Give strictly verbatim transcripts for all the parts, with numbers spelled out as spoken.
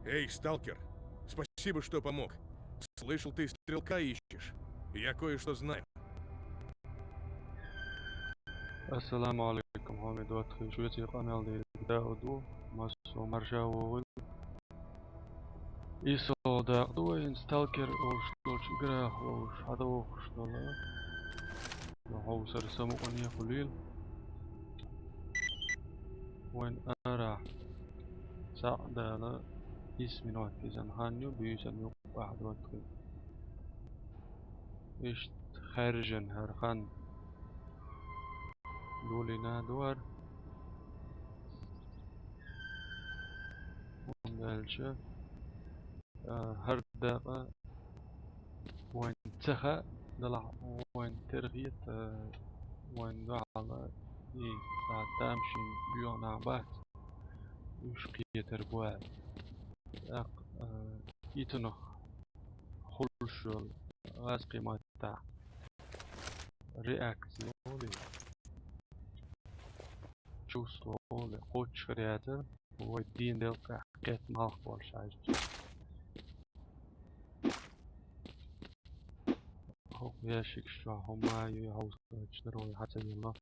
Эй, сталкер, спасибо, что помог. Слышал, ты стрелка ищешь. Я кое-что знаю. Ассаламу алейкум, хьамид ватхи, шуьца къамел дийриг Дауд ву, массо марша вогӀийла. Исо дакъа ду вайн, сталкер олуш долчу играх вовш хьадогӀуш долу. Хьовсара самукъане хуьлийла. Вайн арахь цхьаъ дала исс минот кхузахь хан ю, буьйсанна юккъехь доттагӀий. Иштта хаьржина хӀара хан долийна ду хӀара. ХӀунда аьлча, а, хӀара дакъа вайн ца хаьа, делахь вайн тера хета, а, вайн дуьхьал и цхьа тамашийна боьха нах бац, уьш кхетар бу аьлла. ТӀаккха, а, итанах хуьлуш йолу гӀазкхийн маттахь реакция олий, чувство олий, кхоччуш хир яцара, вай дийна делкъехь кхетта малх болуш хьаьжча. ХӀокху ящикаш чохь хӀума ю, хьовсуш дара вай, хьан ца елла.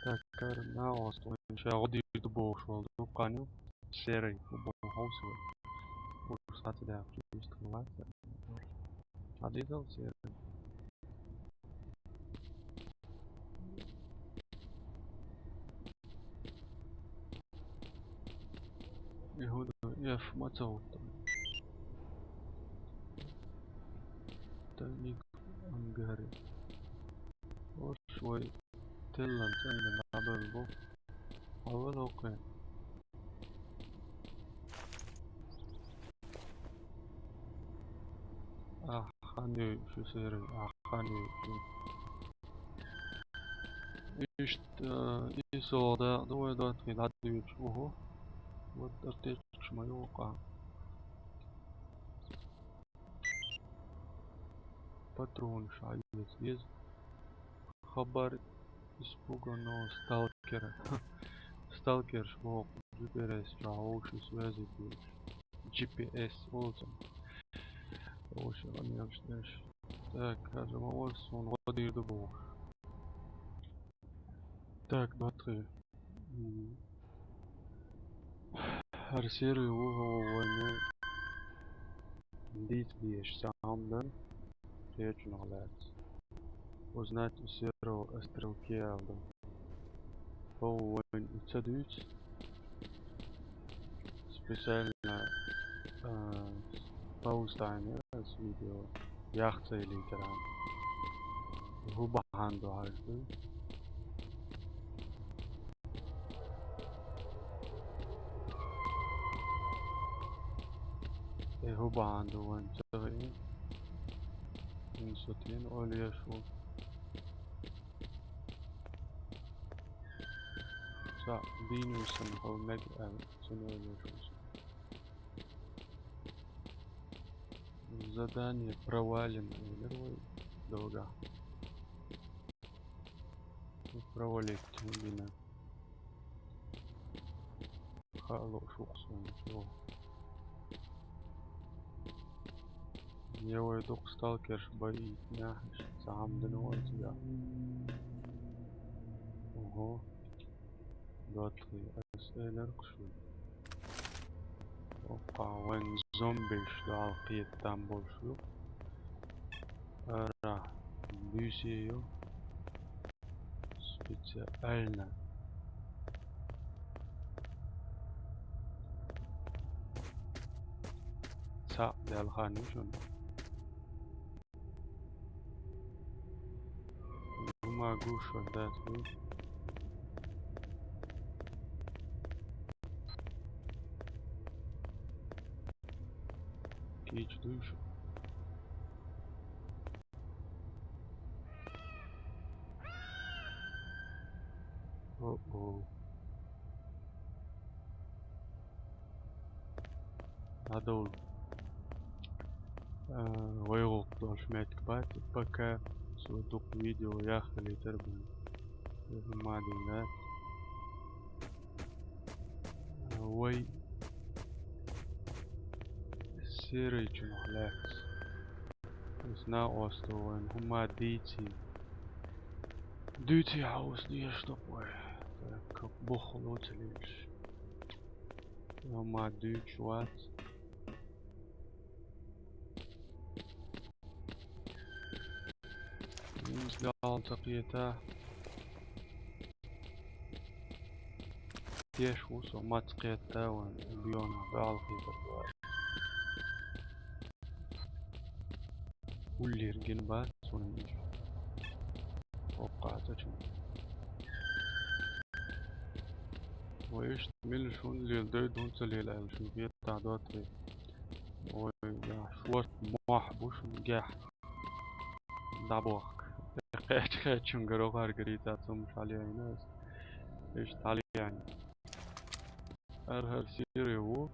Так, хӀара накъост вайн ша гӀо дийр ду бохуш волу дуккха хан ю. Серый, хӀун боху хьовса вай. Уьш схьа ца даьхча, вистхила вац. Хьан дийзал, Серый? И хӀун ду, эф ма ца гӀутту. Тайник ангари. Ош вай теллан цӀена набал бу. Хьавал окхе. Ахьа нуьйшу, Серый, ахьа нуьйшу. Иштта, э, и со дакъа ду вай доттагӀий дӀадуьйцуш, уху. Вот артечкаш ма ю вукъа. Патронаш хьаэца деза. Хабар испуганного сталкера. Сталкерш боху, джи пи эс чохь вовшийн связи беш. Джи пи эс олу цунах. Вовшийн къамелаш деш. Так, хӀара ма вара суна гӀо дийр ду бохуш. Так, доттагӀий. М. ХӀара Серый ву, хӀо вайна дийца дезаш цхьа хӀума дан, кхечунах лаьцна. Узнать у Серого о стрелке аьлла ду. ХӀо ву вайна и ца дуьйцу. Специально, а, пауза тайна ас видео. Яхца илийтархьама. ХӀун бахьана ду хьажа ду? Э, хӀун бахьана ду вайн ца хиъна? Инсутин олеш ву. Ца, дийна висана хьо мега аьлла, цуьнан олеш ву. Задание провалено, элира вай долгахь. Провалить гина. Хаало шух суна чо. Я вай дукха сталкерш байитнехь, цхьа хӀума дина вай цигахь. Ого. ДоттагӀий, ас элира кху шуьга. Оккха вайн зомбиш дуьхьал кхетам болуш ю. Ара, буьйсе ю. Специально. Цхьаъ даьлла хан ю шуна. ХӀума гуш вара дац вуй. Кийча дуй шу. О-о. ДӀадовла. А, вай гӀуллакх долуш меттиг бац, пока со дукха видео яххалийтар бан. Вай хӀума дина дац. А, вай серийчунах лаьцна. Весна осту вайн хӀума дийций. Дуьйций хьовса дезаш ду-кх вай. Так, бухало ца лелаш. ХӀума дуьйцуш вац. Галта кхета. Теш ву со маца кхетта ван бионах дала хетар бара. Уллер гин бац ван уж. Оккха цачун. Вай иштта мила шун лела дойду, хӀунда ца лела аьлла шун хетта доттагӀий. Ой, я, шорта мохь бу шун гехь. ДӀабохка. Кхеча-кхечунгара гӀаргара йийца цунна хьалаяьнна ас. Иштта хьалаяьнна. ХӀара-хӀара серий ву.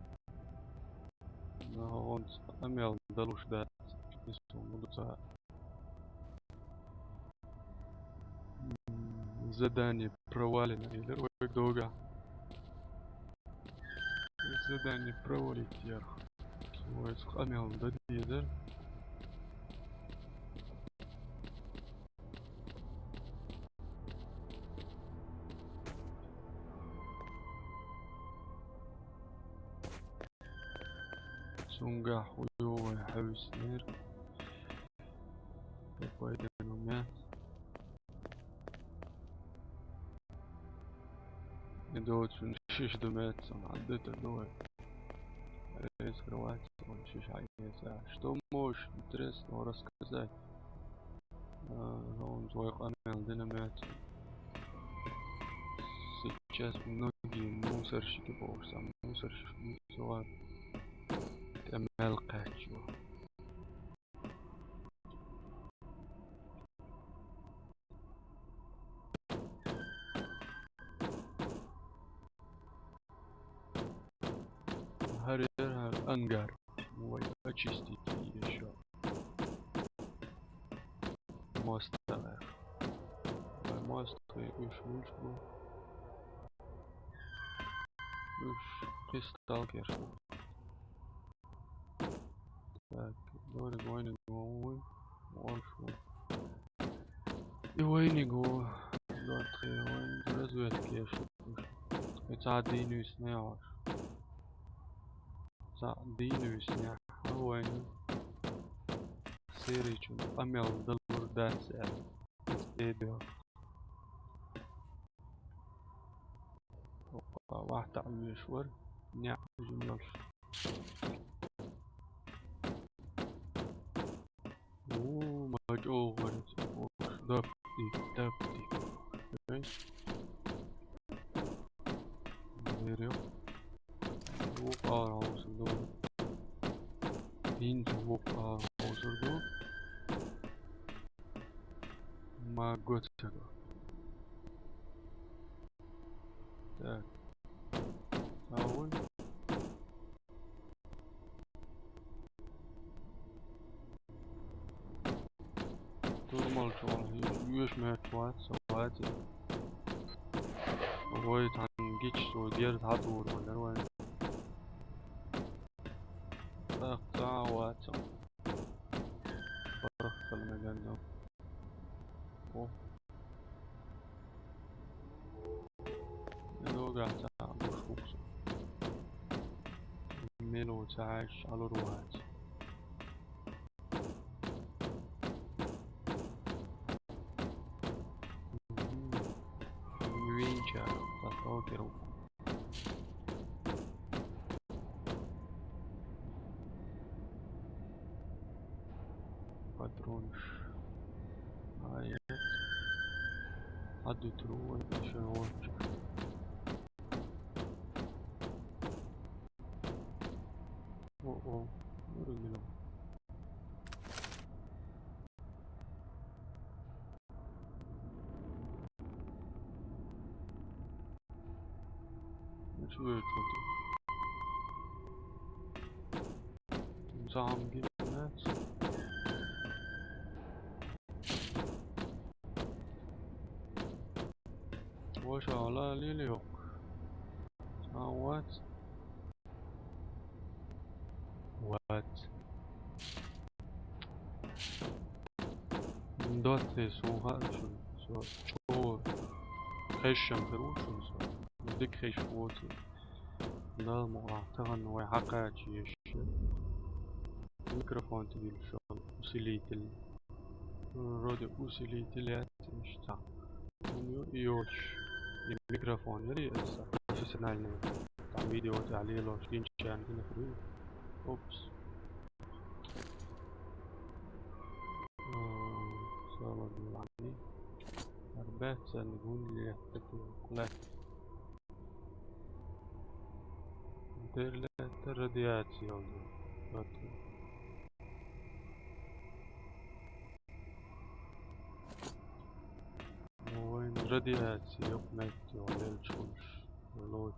Но хӀонца къамел далуш дац. Иза хӀума ду ца. М, задание провалено, или вай дога. Задание провалить яр. Вайца къамел дан дезар. Цунгахь хӀу ю вай хьуьйсинера. Такой дерьмо мясо. И доцун шиш ду меца, а дыта дуй. Раскрывать, он шиш хьаеса. Что можешь интересного рассказать? А, он твой къамел дина меца. Сейчас многие мусорщики, боже, сам мусорщик, мусор. ТӀемел кхаччо. ХӀара яра ангар. Вай очистить ещё. Мост, наверное. Вай мост, вай уьш луш бу. Уьш кристалл керш бу. Так, дори вайниг вон вуй, вон шу. И вайниг ву, дори тхе вайниг разведка еш. И цхьа дийна висне хьош. Цхьа дийна висне хьо вайниг. Серийчун къамел далур дац аьлла. Иза тӀе а доьлху. Вахта а веш вара, неӀ жималш. У, ма чӀогӀа вара иза. Дапти, дапти. Эй. Берё. Вукъа хьовсур ду. ХӀинца вукъа хьовсур ду. Ма гоцаго. Так. Ца вуй. Турмал чу вала, йоьш моьтту вац, со вац. Вай цхьана гича, со герз хьатӀавур ма дара вай. ТӀаккха цхьа а вац. Бархкал мегар ду. О. Догахь цхьа а гуш ву-кх со. Мело ца хьаьжча, Ӏалур вац. Мгм. Винча, цхьа сталкер ву. Патронаш. А, нет. Хьадуьтур ву вай, шен волчу. О-о, нур гило. Ну чё, чё ты? Замги, блядь. Ваша ала лили yok. Самват. Вай вац. Доцци сунха шун со чо кхешшам хир ву шун со. Дик хеш воци. Дала мукъа таган вай хьакхача еш. Микрофон тидил шо. Усилитель. Вроде усилитель яц иштта. Ну, и йоч. И микрофон яри эса. Профессиональный. Там видео тя лелош, гинчан гина хри. Опс. Салон лани. Арбет сен гун ле. Ле. Дерлетта радиация йолду. Бакъ. Вайн радиация йокъ метти йолу лелча хуьлуш. Лоч.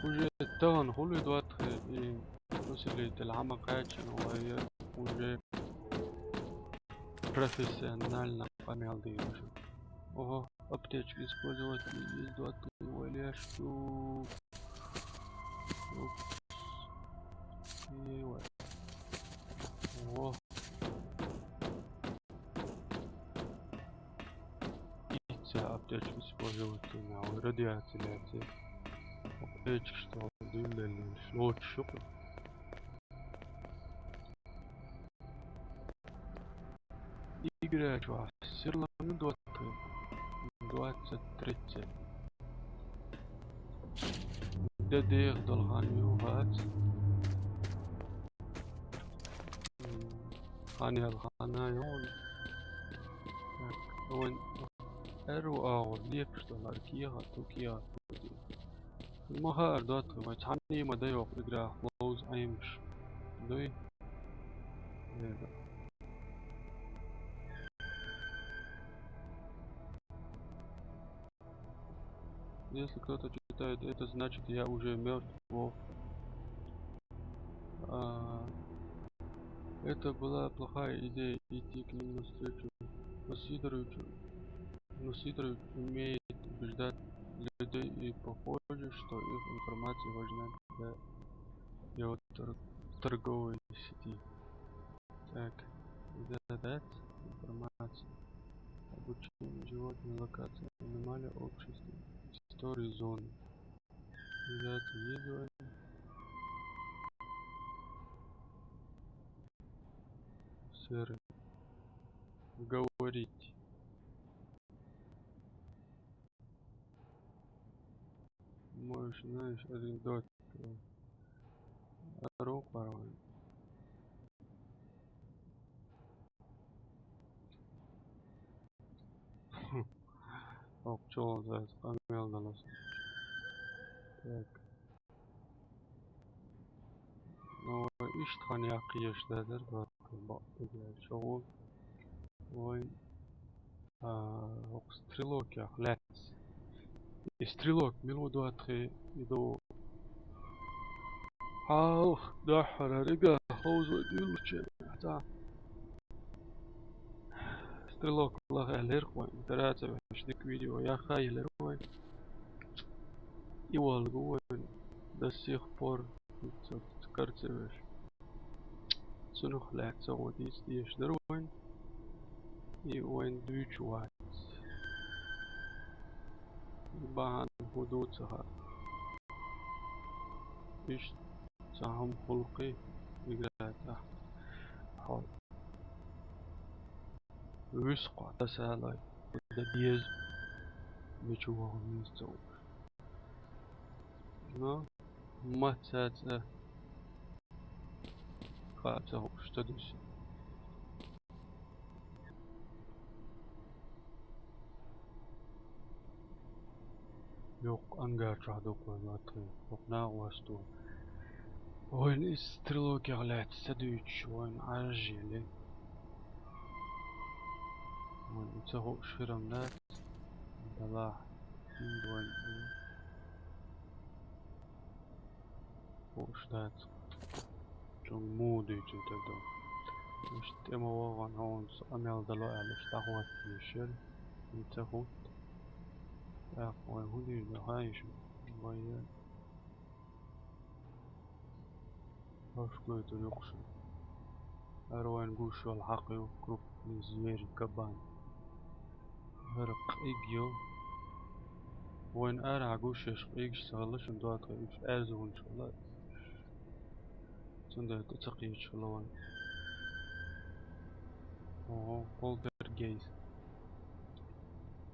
Уже таган хуьлу доттагӀий и усилитель хьама кхаьчна вай уже профессионально къамел дийна шу. Ого, аптечка использовать еза доттагӀий вай леш шу. Упс. И вай. Ого. Ица аптечка использовать еза, вай радиация лаьцна. Аптечка что, дилла лоч шу. Игра чохь сирлан доттагӀий. Двадцать тридцать. Де деха долу хан ю вац. Хан ял хана ю. Так, вайн эру агӀор лепаш долу кехат, ту кехат. Ма хаар доттагӀий, вай цхьанна ма дай йоккху играх ловза Ӏемаш. Дуй? Эда. Если кто-то читает это, значит, я уже мертв. А, это была плохая идея идти к ним навстречу. Но Сидорович, но Сидорович умеет убеждать людей, и похоже, что их информация важна для его тор-, торговой сети. Так, задать информацию. Обучение животных, локация, аномалия, общество, истории зоны. Взять видео. Серый. Говорить. Можешь, знаешь, анекдот. Арух паргӀан. Ох, чолгӀа зайца къамел далас. Так. Ну, иштта хан яккха еш дадар, бакъ, бакъ, чогӀу. Вайн, а, хӀокху стрелокех лаьцна. И стрелок мила ву доттагӀий, и ду. Хьалха дуьххьара рига ховзо дуьйлучу хьта. Стрелок лаха аьллера вайн, тара а ца веш, дика видео яхха елира вайн. И воллу вайн до сих пор. Цо карцевеш. Цунах лаьцна вай дийца дезаш дара вайн. И вайн дуьйцуш вац. И бахьана хӀун ду ца хаьа. Иштта цхьа хӀума хуьлу-кх и игра тӀехь. Хьо вуьсткъа тасалой, дан деза, мича вогӀу веза ца вуьйш. Но маца цӀа хаа ца хууш ца дуьсу. Йоккха ангар чохь дукха вайн латтахь, хӀокху накъосту. Вайна иза стрелокех лаьцна ца дуьйцуш, вайна Ӏаж елла. Вайна и ца хууш хир-м дац. Далахь, хӀинца вайна хууш дац. Цунна муха дуьйцуьйтур ду? Иштта тӀе ма вогӀу хьуна, со къамел дало аьлла, иштта дӀахӀотта дезаш яра. И ца хӀутту. ТӀаккха вай хӀун дийр ду хаьий шуна? Вай Хьошкойтур юкъуш. ХӀара вайн гуш йола хьакъ ю, крупный зверь, кабан. ХӀара къиг ю. Вайн ара гуш йолаш къигаш ца хилла шун доатхе, уьш аьрзу хӀунаш хилла. Цундела тӀе ца кхийча хилла вайн. Ого, полтергейст.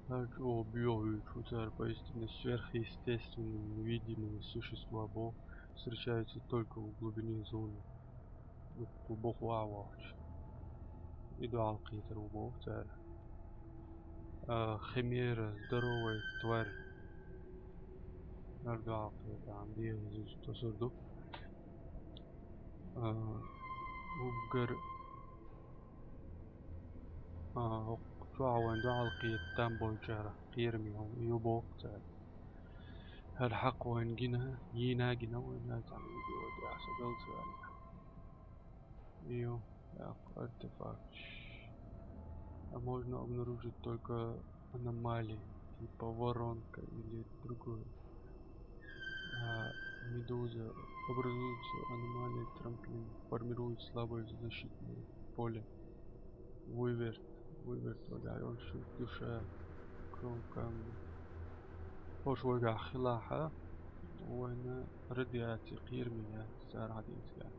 ХӀара чӀогӀа боьха вуьйцу, цара поистине сверхъестественными видимыми существа бо встречаются только в глубине зоны. Ну, глубоко вахьа вахча. И дуьхьал кхетар ву боху цара. А, химера, здоровая тварь. ХӀара дуьхьал кхетар, ам дегӀ иза тосур ду. А, уггар, а, чохь вайн дуьхьал кхетар там болчара кхераме хӀума ю боху цара. ХӀара хьакъ вайн гина, йийна гина вайн, цхьана видео тӀехь со далца аьлла. Ю, так, артефакт. А можно обнаружить только аномалии, типа воронка или другое. А, медуза. Образуется аномалия трамплин. Формирует слабое защитное поле. Выверт. Выверт вагаьр, он шуьга душа кромкам. Хош вагахь хилахьа, вайна радиаци кхераме яц, цара хьадийцар.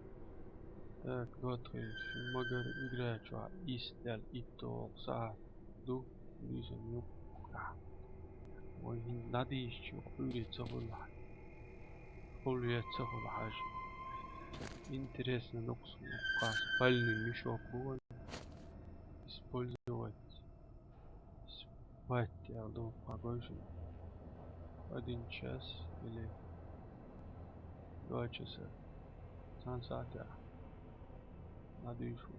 Так, доатхе, шун магар игра чохь исс даьлла итт долу сахьт ду, нийсам юккъехь. Вай хӀинца дӀадийшча, юкъа Ӏуьйре ца хуьлу хьажа. Хуьлу я ца хуьлу хьажа. Интересно, нукъ суна кхас больный мешок бу вайн использовать. Спать аьлла ду, хьан гой шуна? Один час или два часа? Цхьана сахьтехь. ДӀадуьйшу.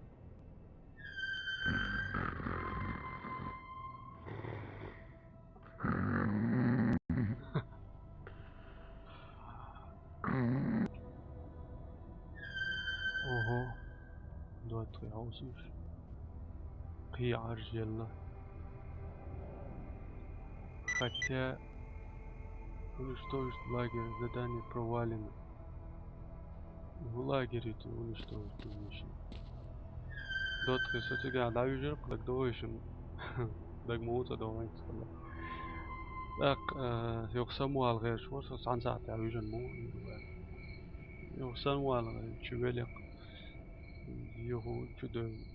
Ого. Доатхе хьовсуш. Кхин Ӏаржъелла. Хотя уничтожить лагерь, задание провалено. ХӀун лагерь ю те уничтожить дина йиш ю? Доатхе, со цигахь дӀавижира, даг довайшина. Даг муха ца довайна хилла. ТӀаккха, э, юха самвала гӀерташ вара, со цхьана сахьтехь вижина муха. Юха самвала гӀерташ великъ. Юха чу дойла.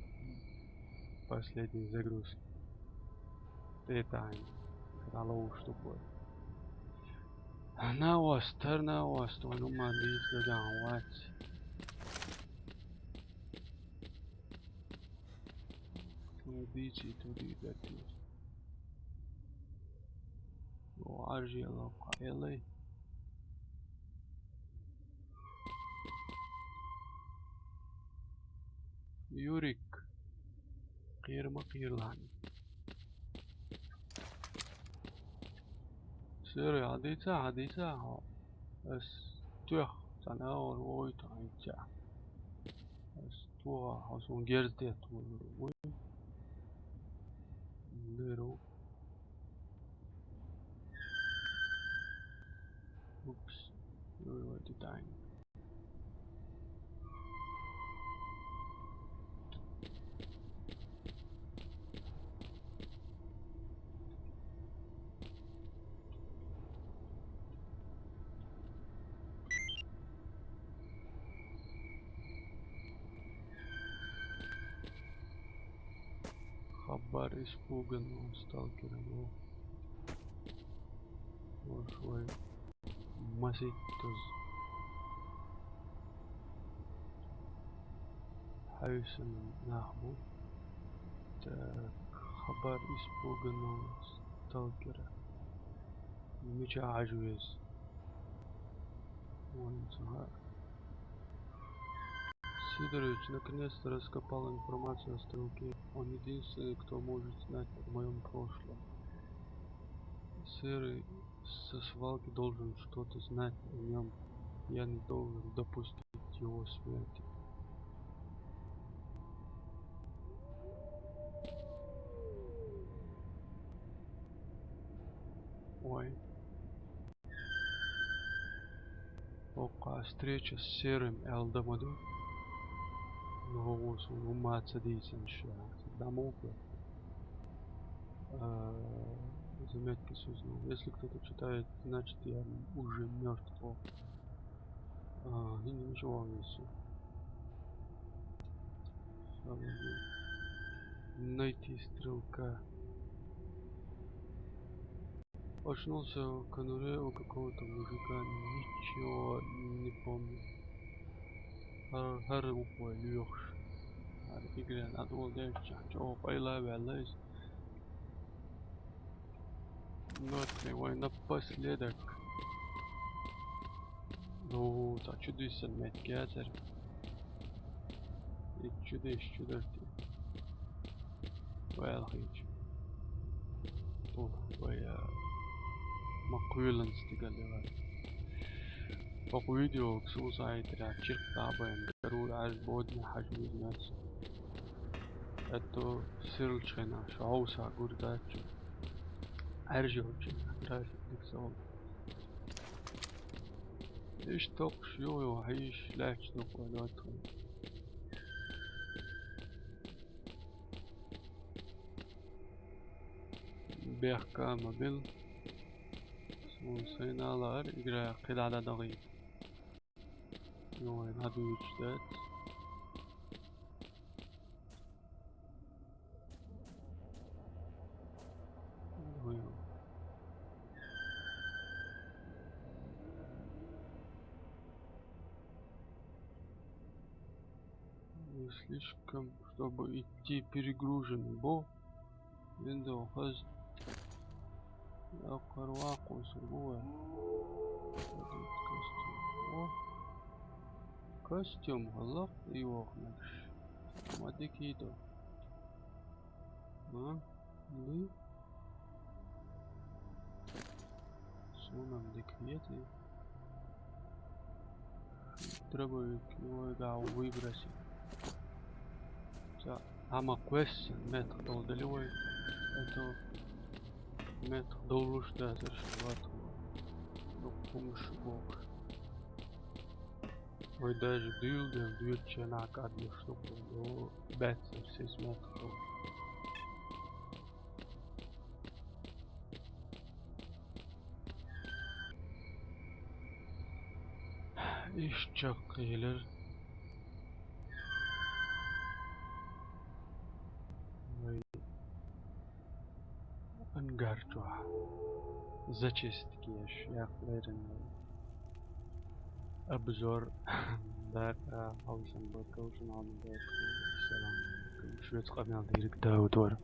Последний загрузка. ТӀетаьӀна. ДӀаловш ду бой. На вас, тар на вас, тхуна ма дийца дагахь вац. Тхуна дийций, тхуна дийций. О, Ӏаржъелла кхаьллай. Юрик. Кхера ма кхералахь. Сера, хьадийца, хьадийца хьо. Ас тоьхна цхьана агӀор вогӀуьйту хьайца. Ас тоха хьо суна герз тетта вуй. Леру. Упс. Ой, ой, ты тайн. Хабар испуганного сталкера. Во. Во швай. Маситтаза. Хьаьвсина нах бу. Так, хабар испуганного сталкера. Мича хьажа веза? Вон ца хаьа. Сидорович наконец-то раскопал информацию о стрелке. Он единственный, кто может знать о моем прошлом. Серый со свалки должен что-то знать о нём. Я не должен допустить его смерти. Ой. Окко встреча с серым Элдом ду. Ну, вот, он умаца дийсан ша. Дамо. А, заметки создал. Если кто-то читает, значит, я уже мертв. А, и ничего не всё. Слава Богу. Найти стрелка. Очнулся в конуре у какого-то мужика, ничего не помню. Хар, хар ухвай лёхш. Хар игрен адвал дерча, чё, пайла вялэс. Ну, это вой напоследок. Ну, та чудеса нет, кятер. И чудес, чудес. Well, хич. О, вай, а, макуйлан стигали вай. Пак видео ксу сайт ря чирк табаем. Дарур аж бодни хаж бизнес. Это сырлчхена, шоу са гурдачу. Аржёчу, график диксол. Иш токш, ё, ё, хиш, ляч ток, ой, ой, ой. Бехка мобил. Сон сайналар, игра кыдада дагы. Ё, надо учитать. Ой. Не слишком, чтобы идти перегруженный. Бо. Виндоу хаз. Я карва кусу бо. Костюм. О. Костюм, лак и охнаш. Мадикидо. А? Лы? Сунам дикветы. Требует его, да, выбросить. За, ама квест мет долдыливай. Это мет долуш да зашивать. Ну, помощь бог. Ой, даже дюлден, дюлченак одну штуку, ну, бет, сес мет. Ишчак гелер. Ой. Ангарчуа. Зачистки еш, яхлерин. Обзор. Да, а, алсам бакал, журналын бакал. Салам алейкум. Швец камел дирек да утвор.